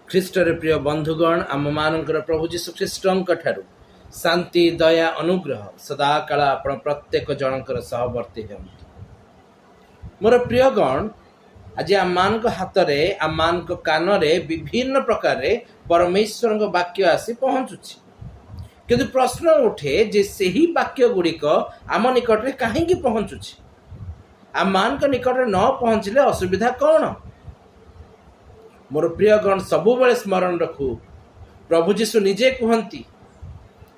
ଖ୍ରୀଷ୍ଟରେ ପ୍ରିୟ ବନ୍ଧୁଗଣ, ଆମମାନଙ୍କର ପ୍ରଭୁ ଯୀଶୁ ଖ୍ରୀଷ୍ଟଙ୍କ ଠାରୁ ଶାନ୍ତି, ଦୟା, ଅନୁଗ୍ରହ ସଦାକାଳ ଆପଣ ପ୍ରତ୍ୟେକ ଜଣଙ୍କର ସହବର୍ତ୍ତୀ ହେଉନ୍ତୁ। ମୋର ପ୍ରିୟଗଣ, ଆଜି ଆମମାନଙ୍କ ହାତରେ, ଆମମାନଙ୍କ କାନରେ ବିଭିନ୍ନ ପ୍ରକାରରେ ପରମେଶ୍ୱରଙ୍କ ବାକ୍ୟ ଆସି ପହଞ୍ଚୁଛି। କିନ୍ତୁ ପ୍ରଶ୍ନ ଉଠେ ଯେ ସେହି ବାକ୍ୟ ଗୁଡ଼ିକ ଆମ ନିକଟରେ କାହିଁକି ପହଞ୍ଚୁଛି? ଆମମାନଙ୍କ ନିକଟରେ ନ ପହଞ୍ଚିଲେ ଅସୁବିଧା କ'ଣ? ମୋର ପ୍ରିୟଗଣ, ସବୁବେଳେ ସ୍ମରଣ ରଖୁ, ପ୍ରଭୁ ଯୀଶୁ ନିଜେ କୁହନ୍ତି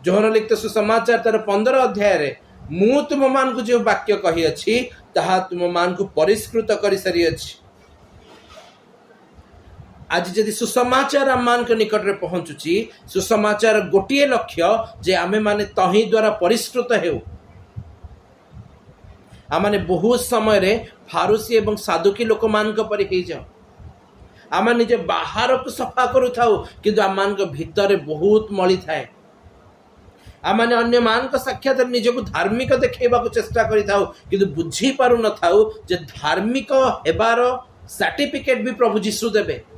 ଯୋହନ ଲିଖିତ ସୁସମାଚାର ତାର 15 ଅଧ୍ୟାୟରେ, "ମୁଁ ତୁମମାନଙ୍କୁ ଯେଉଁ ବାକ୍ୟ କହିଅଛି, ତାହା ତୁମମାନଙ୍କୁ ପରିଷ୍କୃତ କରିସାରିଅଛି।" ଆଜି ଯଦି ସୁସମାଚାର ଆମମାନଙ୍କ ନିକଟରେ ପହଞ୍ଚୁଛି, ସୁସମାଚାର ଗୋଟିଏ ଲକ୍ଷ୍ୟ ଯେ ଆମେମାନେ ତହିଁ ଦ୍ୱାରା ପରିଷ୍କୃତ ହେଉ। ଆମମାନେ ବହୁତ ସମୟରେ ଫାରୁସି ଏବଂ ସାଦୁକି ଲୋକମାନଙ୍କ ପରି ହେଇଯାଉ। ଆମେ ନିଜେ ବାହାରକୁ ସଫା କରୁଥାଉ, କିନ୍ତୁ ଆମମାନଙ୍କ ଭିତରେ ବହୁତ ମଳି ଥାଏ। ଆମମାନେ ଅନ୍ୟମାନଙ୍କ ସାକ୍ଷାତରେ ନିଜକୁ ଧାର୍ମିକ ଦେଖେଇବାକୁ ଚେଷ୍ଟା କରିଥାଉ, କିନ୍ତୁ ବୁଝି ପାରୁନଥାଉ ଯେ ଧାର୍ମିକ ହେବାର ସାର୍ଟିଫିକେଟ ବି ପ୍ରଭୁ ଯୀଶୁ ଦେବେ।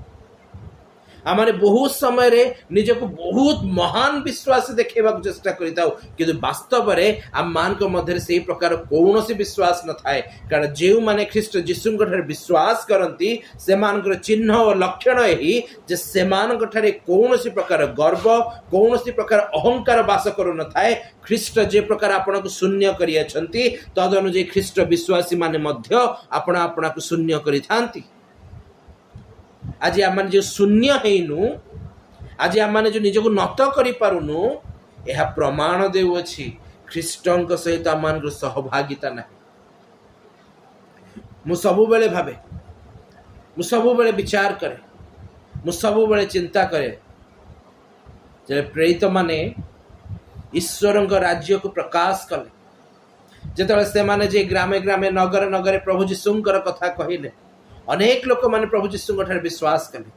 ଆମମାନେ ବହୁତ ସମୟରେ ନିଜକୁ ବହୁତ ମହାନ ବିଶ୍ୱାସ ଦେଖେଇବାକୁ ଚେଷ୍ଟା କରିଥାଉ, କିନ୍ତୁ ବାସ୍ତବରେ ଆମମାନଙ୍କ ମଧ୍ୟରେ ସେଇ ପ୍ରକାର କୌଣସି ବିଶ୍ୱାସ ନଥାଏ। କାରଣ ଯେଉଁମାନେ ଖ୍ରୀଷ୍ଟ ଯୀଶୁଙ୍କ ଠାରେ ବିଶ୍ୱାସ କରନ୍ତି, ସେମାନଙ୍କର ଚିହ୍ନ ଓ ଲକ୍ଷଣ ଏହି ଯେ ସେମାନଙ୍କ ଠାରେ କୌଣସି ପ୍ରକାର ଗର୍ବ, କୌଣସି ପ୍ରକାର ଅହଙ୍କାର ବାସ କରୁନଥାଏ। ଖ୍ରୀଷ୍ଟ ଯେ ପ୍ରକାର ଆପଣଙ୍କୁ ଶୂନ୍ୟ କରିଅଛନ୍ତି, ତଦନୁଯାୟୀ ଖ୍ରୀଷ୍ଟ ବିଶ୍ୱାସୀ ମାନେ ମଧ୍ୟ ଆପଣ ଆପଣାକୁ ଶୂନ୍ୟ କରିଥାନ୍ତି। ଆଜି ଆମମାନେ ଯେଉଁ ଶୂନ୍ୟ ହେଇନୁ, ଆଜି ଆମମାନେ ଯେଉଁ ନିଜକୁ ନତ କରିପାରୁନୁ, ଏହା ପ୍ରମାଣ ଦେଉଅଛି ଖ୍ରୀଷ୍ଟଙ୍କ ସହିତ ଆମମାନଙ୍କର ସହଭାଗିତା ନାହିଁ। ମୁଁ ସବୁବେଳେ ଭାବେ, ମୁଁ ସବୁବେଳେ ବିଚାର କରେ, ମୁଁ ସବୁବେଳେ ଚିନ୍ତା କରେ ଯେ ପ୍ରେରିତ ମାନେ ଈଶ୍ୱରଙ୍କ ରାଜ୍ୟକୁ ପ୍ରକାଶ କଲେ, ଯେତେବେଳେ ସେମାନେ ଯେ ଗ୍ରାମେ ଗ୍ରାମେ, ନଗର ନଗରେ ପ୍ରଭୁ ଯୀଶୁଙ୍କର କଥା କହିଲେ, ଅନେକ ଲୋକମାନେ ପ୍ରଭୁ ଯୀଶୁଙ୍କ ଠାରେ ବିଶ୍ୱାସ କଲେ,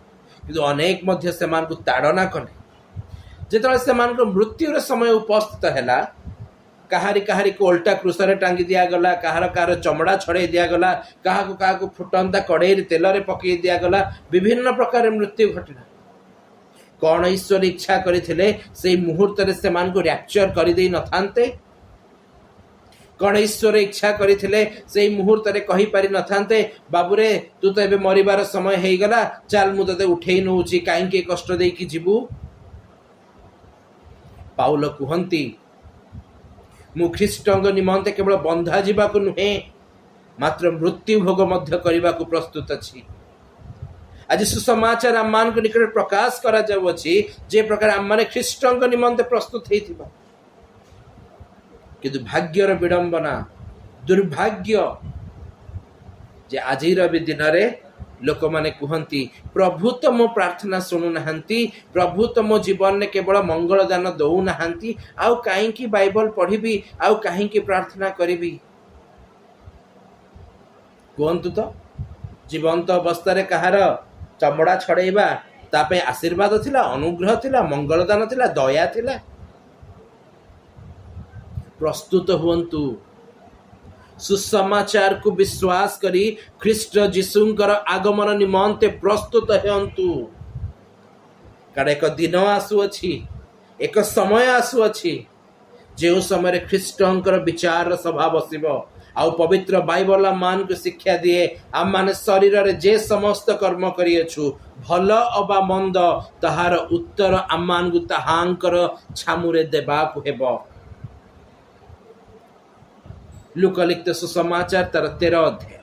କିନ୍ତୁ ଅନେକ ମଧ୍ୟ ସେମାନଙ୍କୁ ତାଡ଼ନା କଲେ। ଯେତେବେଳେ ସେମାନଙ୍କ ମୃତ୍ୟୁର ସମୟ ଉପସ୍ଥିତ ହେଲା, କାହାରି କାହାରିକୁ ଓଲଟା କ୍ରୁଶରେ ଟାଙ୍ଗି ଦିଆଗଲା, କାହାର କାହାର ଚମଡ଼ା ଛଡ଼େଇ ଦିଆଗଲା, କାହାକୁ କାହାକୁ ଫୁଟନ୍ତା କଡ଼େଇରେ ତେଲରେ ପକେଇ ଦିଆଗଲା, ବିଭିନ୍ନ ପ୍ରକାର ମୃତ୍ୟୁ ଘଟିଲା। କଣ ଈଶ୍ୱର ଇଚ୍ଛା କରିଥିଲେ ସେଇ ମୁହୂର୍ତ୍ତରେ ସେମାନଙ୍କୁ ର୍ୟାପଚର କରିଦେଇ ନଥାନ୍ତେ? କଣ ଈଶ୍ୱର ଇଚ୍ଛା କରିଥିଲେ ସେଇ ମୁହୂର୍ତ୍ତରେ କହିପାରି ନଥାନ୍ତେ, "ବାବୁରେ, ତୁ ତ ଏବେ ମରିବାର ସମୟ ହେଇଗଲା, ଚାଲ, ମୁଁ ତତେ ଉଠେଇ ନଉଛି, କାହିଁକି କଷ୍ଟ ଦେଇକି ଯିବୁ?" ପାଉଲ କୁହନ୍ତି, "ମୁଁ ଖ୍ରୀଷ୍ଟଙ୍କ ନିମନ୍ତେ କେବଳ ବନ୍ଧା ଯିବାକୁ ନୁହେଁ, ମାତ୍ର ମୃତ୍ୟୁ ଭୋଗ ମଧ୍ୟ କରିବାକୁ ପ୍ରସ୍ତୁତ ଅଛି।" ଆଜି ସୁସମାଚାର ଆମମାନଙ୍କ ନିକଟରେ ପ୍ରକାଶ କରାଯାଉଅଛି ଯେ ପ୍ରକାର ଆମମାନେ ଖ୍ରୀଷ୍ଟଙ୍କ ନିମନ୍ତେ ପ୍ରସ୍ତୁତ ହେଇଥିବା। କିନ୍ତୁ ଭାଗ୍ୟର ବିଡ଼ମ୍ବନା, ଦୁର୍ଭାଗ୍ୟ ଯେ ଆଜିର ବି ଦିନରେ ଲୋକମାନେ କୁହନ୍ତି, "ପ୍ରଭୁ ତ ମୋ ପ୍ରାର୍ଥନା ଶୁଣୁନାହାନ୍ତି, ପ୍ରଭୁ ତ ମୋ ଜୀବନରେ କେବଳ ମଙ୍ଗଳ ଦାନ ଦଉନାହାନ୍ତି, ଆଉ କାହିଁକି ବାଇବଲ ପଢ଼ିବି, ଆଉ କାହିଁକି ପ୍ରାର୍ଥନା କରିବି?" କୁହନ୍ତୁ ତ, ଜୀବନ୍ତ ଅବସ୍ଥାରେ କାହାର ଚମଡ଼ା ଛଡ଼େଇବା ତା ପାଇଁ ଆଶୀର୍ବାଦ ଥିଲା, ଅନୁଗ୍ରହ ଥିଲା, ମଙ୍ଗଳଦାନ ଥିଲା, ଦୟା ଥିଲା? ପ୍ରସ୍ତୁତ ହୁଅନ୍ତୁ। ସୁସମାଚାରକୁ ବିଶ୍ୱାସ କରି ଖ୍ରୀଷ୍ଟ ଯୀଶୁଙ୍କର ଆଗମନ ନିମନ୍ତେ ପ୍ରସ୍ତୁତ ହୁଅନ୍ତୁ। କାରଣ ଏକ ଦିନ ଆସୁଅଛି, ଏକ ସମୟ ଆସୁଅଛି, ଯେଉଁ ସମୟରେ ଖ୍ରୀଷ୍ଟଙ୍କର ବିଚାରର ସଭା ବସିବ। ଆଉ ପବିତ୍ର ବାଇବଲ ଆମମାନଙ୍କୁ ଶିକ୍ଷା ଦିଏ, ଆମମାନେ ଶରୀରରେ ଯେ ସମସ୍ତ କର୍ମ କରିଅଛୁ, ଭଲ ଅବା ମନ୍ଦ, ତାହାର ଉତ୍ତର ଆମମାନଙ୍କୁ ତାହାଙ୍କର ଛାମୁରେ ଦେବାକୁ ହେବ। ଲୂକ ଲିଖିତ ସୁସମାଚାର ତାର 13 ଅଧ୍ୟାୟ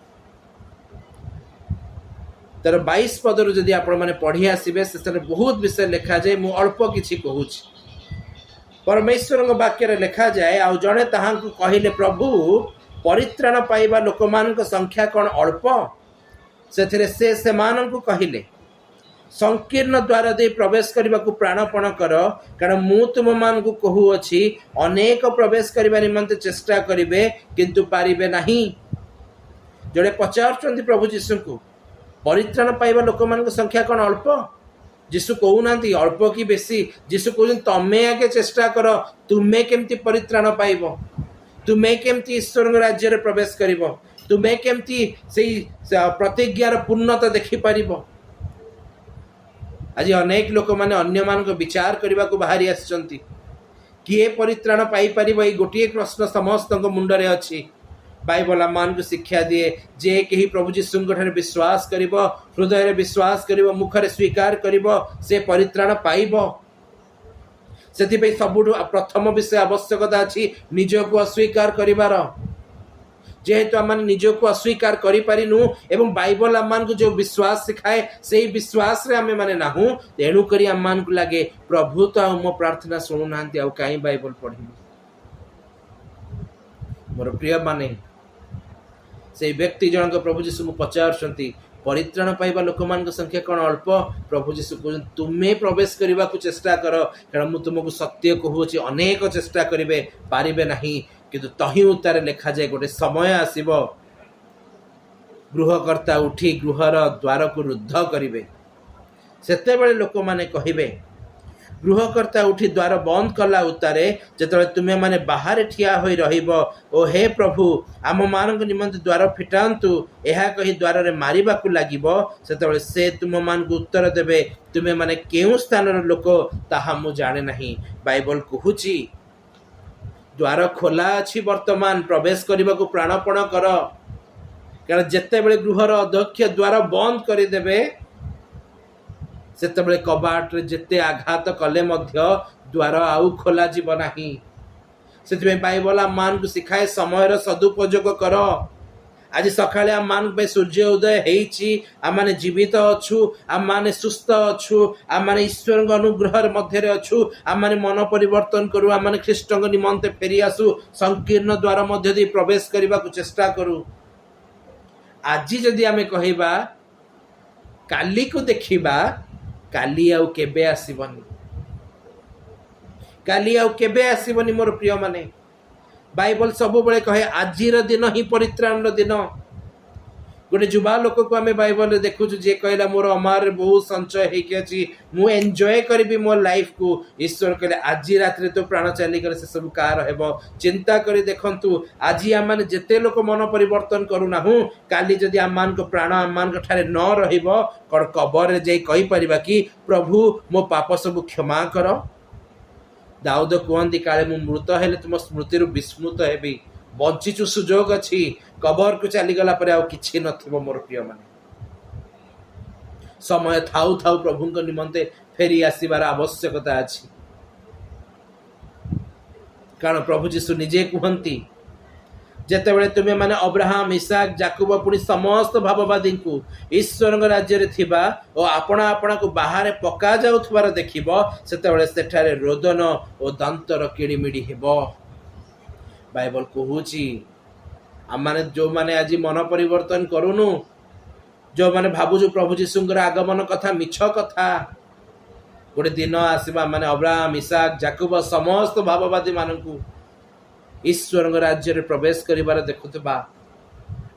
ତାର 22 ପଦରୁ ଯଦି ଆପଣମାନେ ପଢି ଆସିବେ, ସେଥିରେ ବହୁତ ବିଷୟ ଲେଖାଯାଏ। ମୁଁ ଅଳ୍ପ କିଛି କହୁଛି। ପରମେଶ୍ୱରଙ୍କ ବାକ୍ୟରେ ଲେଖାଯାଏ, "ଆଉ ଜଣେ ତାହାଙ୍କୁ କହିଲେ, 'ପ୍ରଭୁ, ପରିତ୍ରାଣ ପାଇବା ଲୋକମାନଙ୍କ ସଂଖ୍ୟା କ'ଣ ଅଳ୍ପ?' ସେଥିରେ ସେ ସେମାନଙ୍କୁ କହିଲେ, 'ସଂକୀର୍ଣ୍ଣ ଦ୍ୱାର ଦେଇ ପ୍ରବେଶ କରିବାକୁ ପ୍ରାଣପଣ କର। କାରଣ ମୁଁ ତୁମମାନଙ୍କୁ କହୁଅଛି, ଅନେକ ପ୍ରବେଶ କରିବା ନିମନ୍ତେ ଚେଷ୍ଟା କରିବେ, କିନ୍ତୁ ପାରିବେ ନାହିଁ।'" ଜଣେ ପଚାରୁଛନ୍ତି ପ୍ରଭୁ ଯୀଶୁଙ୍କୁ, ପରିତ୍ରାଣ ପାଇବା ଲୋକମାନଙ୍କ ସଂଖ୍ୟା କ'ଣ ଅଳ୍ପ? ଯୀଶୁ କହୁନାହାନ୍ତି ଅଳ୍ପ କି ବେଶୀ। ଯୀଶୁ କହୁଛନ୍ତି, ତମେ ଆଗେ ଚେଷ୍ଟା କର, ତୁମେ କେମିତି ପରିତ୍ରାଣ ପାଇବ, ତୁମେ କେମିତି ଈଶ୍ୱରଙ୍କ ରାଜ୍ୟରେ ପ୍ରବେଶ କରିବ, ତୁମେ କେମିତି ସେଇ ପ୍ରତିଜ୍ଞାର ପୂର୍ଣ୍ଣତା ଦେଖିପାରିବ। ଆଜି ଅନେକ ଲୋକମାନେ ଅନ୍ୟମାନଙ୍କ ବିଚାର କରିବାକୁ ବାହାରି ଆସିଛନ୍ତି। କିଏ ପରିତ୍ରାଣ ପାଇପାରିବ, ଏଇ ଗୋଟିଏ ପ୍ରଶ୍ନ ସମସ୍ତଙ୍କ ମୁଣ୍ଡରେ ଅଛି। ବାଇବଲ ଆମମାନଙ୍କୁ ଶିକ୍ଷା ଦିଏ, ଯେ କେହି ପ୍ରଭୁ ଯୀଶୁଙ୍କ ଠାରେ ବିଶ୍ୱାସ କରିବ, ହୃଦୟରେ ବିଶ୍ୱାସ କରିବ, ମୁଖରେ ସ୍ୱୀକାର କରିବ, ସେ ପରିତ୍ରାଣ ପାଇବ। ସେଥିପାଇଁ ସବୁଠୁ ପ୍ରଥମ ବିଷୟ ଆବଶ୍ୟକତା ଅଛି ନିଜକୁ ଅସ୍ୱୀକାର କରିବାର। ଯେହେତୁ ଆମମାନେ ନିଜକୁ ଅସ୍ୱୀକାର କରିପାରିନୁ ଏବଂ ବାଇବଲ ଆମମାନଙ୍କୁ ଯେଉଁ ବିଶ୍ୱାସ ଶିଖାଏ, ସେଇ ବିଶ୍ୱାସରେ ଆମେମାନେ ନାହୁଁ, ତେଣୁକରି ଆମମାନଙ୍କୁ ଲାଗେ, ପ୍ରଭୁ ତ ଆଉ ମୋ ପ୍ରାର୍ଥନା ଶୁଣୁନାହାନ୍ତି, ଆଉ କାହିଁ ବାଇବଲ ପଢିବି? ମୋର ପ୍ରିୟମାନେ, ସେଇ ବ୍ୟକ୍ତି ଜଣକ ପ୍ରଭୁ ଯୀଶୁଙ୍କୁ ପଚାରୁଛନ୍ତି, ପରିତ୍ରାଣ ପାଇବା ଲୋକମାନଙ୍କ ସଂଖ୍ୟା କ'ଣ ଅଳ୍ପ? ପ୍ରଭୁ ଯୀଶୁ କହୁଛନ୍ତି, ତୁମେ ପ୍ରବେଶ କରିବାକୁ ଚେଷ୍ଟା କର, କାରଣ ମୁଁ ତୁମକୁ ସତ୍ୟ କହୁଅଛି, ଅନେକ ଚେଷ୍ଟା କରିବେ, ପାରିବେ ନାହିଁ। କିନ୍ତୁ ତହିଁ ଉତ୍ତାରେ ଲେଖାଯାଏ, ଗୋଟେ ସମୟ ଆସିବ, ଗୃହକର୍ତ୍ତା ଉଠି ଗୃହର ଦ୍ୱାରକୁ ରୁଦ୍ଧ କରିବେ। ସେତେବେଳେ ଲୋକମାନେ କହିବେ, ଗୃହକର୍ତ୍ତା ଉଠି ଦ୍ୱାର ବନ୍ଦ କଲା ଉତ୍ତାରେ ଯେତେବେଳେ ତୁମେମାନେ ବାହାରେ ଠିଆ ହୋଇ ରହିବ ଓ "ହେ ପ୍ରଭୁ, ଆମମାନଙ୍କ ନିମନ୍ତେ ଦ୍ୱାର ଫିଟାନ୍ତୁ" ଏହା କହି ଦ୍ୱାରରେ ମାରିବାକୁ ଲାଗିବ, ସେତେବେଳେ ସେ ତୁମମାନଙ୍କୁ ଉତ୍ତର ଦେବେ, "ତୁମେମାନେ କେଉଁ ସ୍ଥାନର ଲୋକ, ତାହା ମୁଁ ଜାଣେ ନାହିଁ।" ବାଇବଲ କହୁଛି, ଦ୍ୱାର ଖୋଲା ଅଛି ବର୍ତ୍ତମାନ, ପ୍ରବେଶ କରିବାକୁ ପ୍ରାଣପଣ କର। କାରଣ ଯେତେବେଳେ ଗୃହର ଅଧ୍ୟକ୍ଷ ଦ୍ୱାର ବନ୍ଦ କରିଦେବେ, ସେତେବେଳେ କବାଟରେ ଯେତେ ଆଘାତ କଲେ ମଧ୍ୟ ଦ୍ୱାର ଆଉ ଖୋଲାଯିବ ନାହିଁ। ସେଥିପାଇଁ ବାଇବଲ ଆମମାନଙ୍କୁ ଶିଖାଏ, ସମୟର ସଦୁପଯୋଗ କର। ଆଜି ସକାଳେ ଆମମାନଙ୍କ ପାଇଁ ସୂର୍ଯ୍ୟ ଉଦୟ ହେଇଛି। ଆମମାନେ ଜୀବିତ ଅଛୁ, ଆମମାନେ ସୁସ୍ଥ ଅଛୁ, ଆମମାନେ ଈଶ୍ୱରଙ୍କ ଅନୁଗ୍ରହର ମଧ୍ୟରେ ଅଛୁ। ଆମମାନେ ମନ ପରିବର୍ତ୍ତନ କରୁ, ଆମମାନେ ଖ୍ରୀଷ୍ଟଙ୍କ ନିମନ୍ତେ ଫେରି ଆସୁ, ସଂକୀର୍ଣ୍ଣ ଦ୍ୱାର ମଧ୍ୟ ଦେଇ ପ୍ରବେଶ କରିବାକୁ ଚେଷ୍ଟା କରୁ। ଆଜି ଯଦି ଆମେ କହିବା କାଲିକୁ ଦେଖିବା, କାଲି ଆଉ କେବେ ଆସିବନି। କାଲି ଆଉ କେବେ ଆସିବନି। ମୋର ପ୍ରିୟମାନେ, ବାଇବଲ ସବୁବେଳେ କହେ, ଆଜିର ଦିନ ହିଁ ପରିତ୍ରାଣର ଦିନ। ଗୋଟେ ଯୁବା ଲୋକକୁ ଆମେ ବାଇବଲରେ ଦେଖୁଛୁ, ଯିଏ କହିଲା, "ମୋର ଅମାରରେ ବହୁତ ସଞ୍ଚୟ ହେଇକି ଅଛି, ମୁଁ ଏନ୍ଜୟ କରିବି ମୋ ଲାଇଫକୁ।" ଈଶ୍ୱର କହିଲେ, "ଆଜି ରାତିରେ ତୋ ପ୍ରାଣ ଚାଲିଗଲେ ସେସବୁ କାହାର ହେବ?" ଚିନ୍ତା କରି ଦେଖନ୍ତୁ, ଆଜି ଆମମାନେ ଯେତେ ଲୋକ ମନ ପରିବର୍ତ୍ତନ କରୁନାହୁଁ, କାଲି ଯଦି ଆମମାନଙ୍କ ପ୍ରାଣ ଆମମାନଙ୍କ ଠାରେ ନ ରହିବ, କ'ଣ କବରରେ ଯାଇ କହିପାରିବା କି, "ପ୍ରଭୁ, ମୋ ପାପ ସବୁ କ୍ଷମା କର"? ଦାଉଦ କୁହନ୍ତି, "କାଳେ ମୁଁ ମୃତ ହେଲେ ତୁମ ସ୍ମୃତିରୁ ବିସ୍ମୃତ ହେବି।" ବଞ୍ଚିଛୁ, ସୁଯୋଗ ଅଛି। କବରକୁ ଚାଲିଗଲା ପରେ ଆଉ କିଛି ନଥିବ। ମୋର ପ୍ରିୟମାନେ, ସମୟ ଥାଉ ଥାଉ ପ୍ରଭୁଙ୍କ ନିମନ୍ତେ ଫେରି ଆସିବାର ଆବଶ୍ୟକତା ଅଛି। କାରଣ ପ୍ରଭୁ ଯୀଶୁ ନିଜେ କୁହନ୍ତି, ଯେତେବେଳେ ତୁମେମାନେ ଅବ୍ରାହମ, ଇସାକ, ଜାକୁବ, ପୁଣି ସମସ୍ତ ଭାବବାଦୀଙ୍କୁ ଈଶ୍ୱରଙ୍କ ରାଜ୍ୟରେ ଥିବା ଓ ଆପଣା ଆପଣାକୁ ବାହାରେ ପକା ଯାଉଥିବାର ଦେଖିବ, ସେତେବେଳେ ସେଠାରେ ରୋଦନ ଓ ଦାନ୍ତର କିଡ଼ିମିଡ଼ି ହେବ। ବାଇବଲ କହୁଛି, ଆମମାନେ ଯୋଉମାନେ ଆଜି ମନ ପରିବର୍ତ୍ତନ କରୁନୁ, ଯୋଉମାନେ ଭାବୁଛୁ ପ୍ରଭୁ ଯୀଶୁଙ୍କର ଆଗମନ କଥା ମିଛ କଥା, ଗୋଟେ ଦିନ ଆସିବ, ମାନେ ଅବ୍ରାହମ, ଇସାକ, ଜାକୁବ, ସମସ୍ତ ଭାବବାଦୀ ମାନଙ୍କୁ ଈଶ୍ୱରଙ୍କ ରାଜ୍ୟରେ ପ୍ରବେଶ କରିବାର ଦେଖୁଥିବା,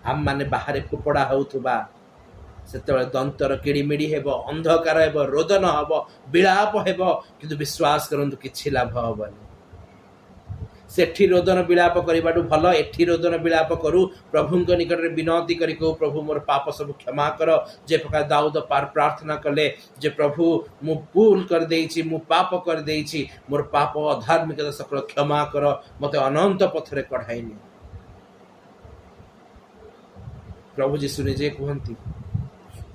ଆମମାନେ ବାହାରେ ଫୋପଡ଼ା ହେଉଥିବା। ସେତେବେଳେ ଦନ୍ତର କିଡ଼ିମିଡ଼ି ହେବ, ଅନ୍ଧକାର ହେବ, ରୋଦନ ହେବ, ବିଳାପ ହେବ। କିନ୍ତୁ ବିଶ୍ୱାସ କରନ୍ତୁ, କିଛି ଲାଭ ହବନି। ସେଠି ରୋଦନ ବିଳାପ କରିବାଠୁ ଭଲ ଏଠି ରୋଦନ ବିଳାପ କରୁ, ପ୍ରଭୁଙ୍କ ନିକଟରେ ବିନତି କରି କହୁ, "ପ୍ରଭୁ, ମୋର ପାପ ସବୁ କ୍ଷମା କର।" ଯେ ପ୍ରକାର ଦାଉଦ ପ୍ରାର୍ଥନା କଲେ ଯେ, "ପ୍ରଭୁ, ମୁଁ ଭୁଲ କରିଦେଇଛି, ମୁଁ ପାପ କରିଦେଇଛି, ମୋର ପାପ ଅଧାର୍ମିକତା ସକଳ କ୍ଷମା କର, ମୋତେ ଅନନ୍ତ ପଥରେ କଢ଼ାଇ ନିଅ।" ପ୍ରଭୁ ଯୀଶୁ ନିଜେ କୁହନ୍ତି,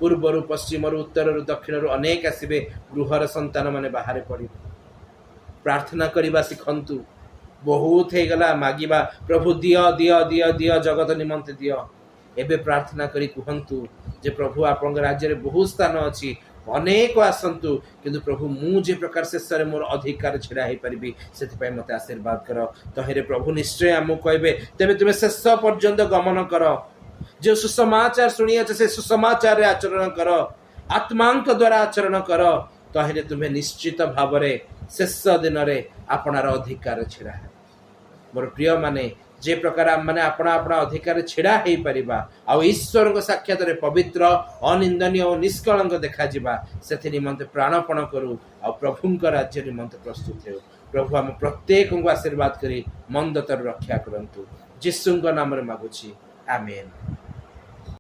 ପୂର୍ବରୁ, ପଶ୍ଚିମରୁ, ଉତ୍ତରରୁ, ଦକ୍ଷିଣରୁ ଅନେକ ଆସିବେ, ଗୃହର ସନ୍ତାନମାନେ ବାହାରେ ପଡ଼ିବେ। ପ୍ରାର୍ଥନା କରିବା ଶିଖନ୍ତୁ। ବହୁତ ହେଇଗଲା ମାଗିବା, "ପ୍ରଭୁ, ଦିଅ, ଦିଅ, ଦିଅ, ଦିଅ, ଜଗତ ନିମନ୍ତେ ଦିଅ।" ଏବେ ପ୍ରାର୍ଥନା କରି କୁହନ୍ତୁ ଯେ, "ପ୍ରଭୁ, ଆପଣଙ୍କ ରାଜ୍ୟରେ ବହୁତ ସ୍ଥାନ ଅଛି, ଅନେକ ଆସନ୍ତୁ, କିନ୍ତୁ ପ୍ରଭୁ, ମୁଁ ଯେ ପ୍ରକାର ଶେଷରେ ମୋର ଅଧିକାର ଛିଡ଼ା ହେଇପାରିବି, ସେଥିପାଇଁ ମୋତେ ଆଶୀର୍ବାଦ କର।" ତହିଁରେ ପ୍ରଭୁ ନିଶ୍ଚୟ ଆମକୁ କହିବେ, "ତେବେ ତୁମେ ଶେଷ ପର୍ଯ୍ୟନ୍ତ ଗମନ କର। ଯେଉଁ ସୁସମାଚାର ଶୁଣିଅଛ, ସେ ସୁସମାଚାରରେ ଆଚରଣ କର, ଆତ୍ମାଙ୍କ ଦ୍ୱାରା ଆଚରଣ କର। ତହିଁରେ ତୁମେ ନିଶ୍ଚିତ ଭାବରେ ଶେଷ ଦିନରେ ଆପଣାର ଅଧିକାର ଛିଡ଼ା ହେବ।" ମୋର ପ୍ରିୟମାନେ, ଯେ ପ୍ରକାର ଆମମାନେ ଆପଣା ଆପଣା ଅଧିକାର ଛିଡ଼ା ହେଇପାରିବା ଆଉ ଈଶ୍ୱରଙ୍କ ସାକ୍ଷାତରେ ପବିତ୍ର, ଅନିନ୍ଦନୀୟ ଓ ନିଷ୍କଳଙ୍କ ଦେଖାଯିବା, ସେଥି ନିମନ୍ତେ ପ୍ରାଣପଣ କରୁ ଆଉ ପ୍ରଭୁଙ୍କ ରାଜ୍ୟ ନିମନ୍ତେ ପ୍ରସ୍ତୁତ ହେଉ। ପ୍ରଭୁ ଆମ ପ୍ରତ୍ୟେକଙ୍କୁ ଆଶୀର୍ବାଦ କରି ମନ୍ଦତାରୁ ରକ୍ଷା କରନ୍ତୁ। ଯୀଶୁଙ୍କ ନାମରେ ମାଗୁଛି, ଆମେନ୍।